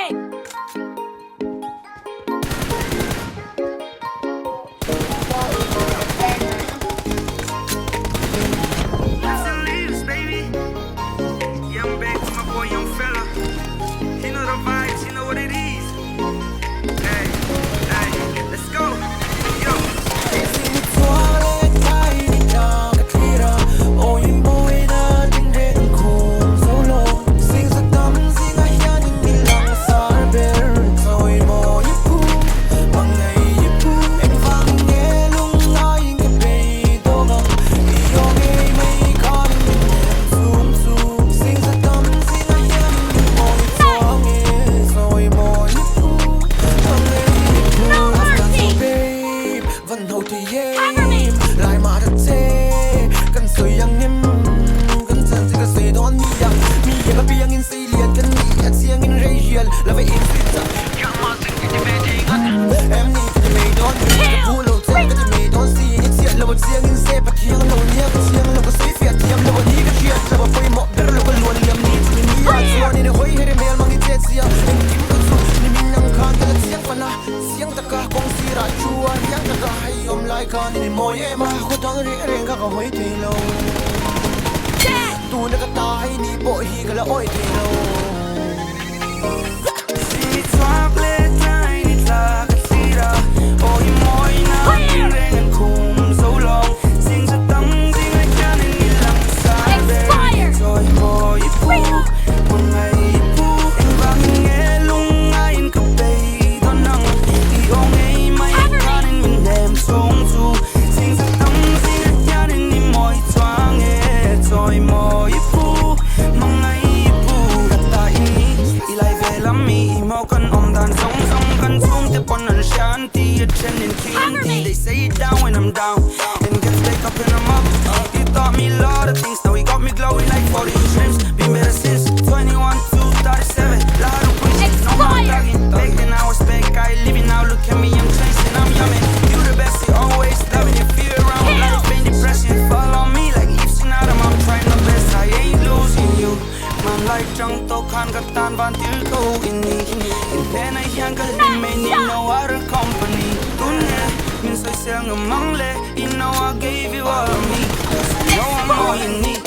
me! Cover me! Expired! Cover me! They say it down when I'm down and gets back up and I'm up. You taught me a lot of things, now you got me glowing like 40 shrimps. Been better since 21 to 37. Lot of pushing, no more Expired! thugging. Back then I was back, I living now. Look at me, I'm chasing, I'm yummy. You the best, you always loving. If you around, life ain't depression. Follow me like Yves and Adam, I'm trying my best, I ain't losing you. Man like junk to khan ka tan van til to ini. In pen I yang ka lim may need no other company. Tunne, min soy sel nga mangle. You know I gave you all of me. You know I'm all you need.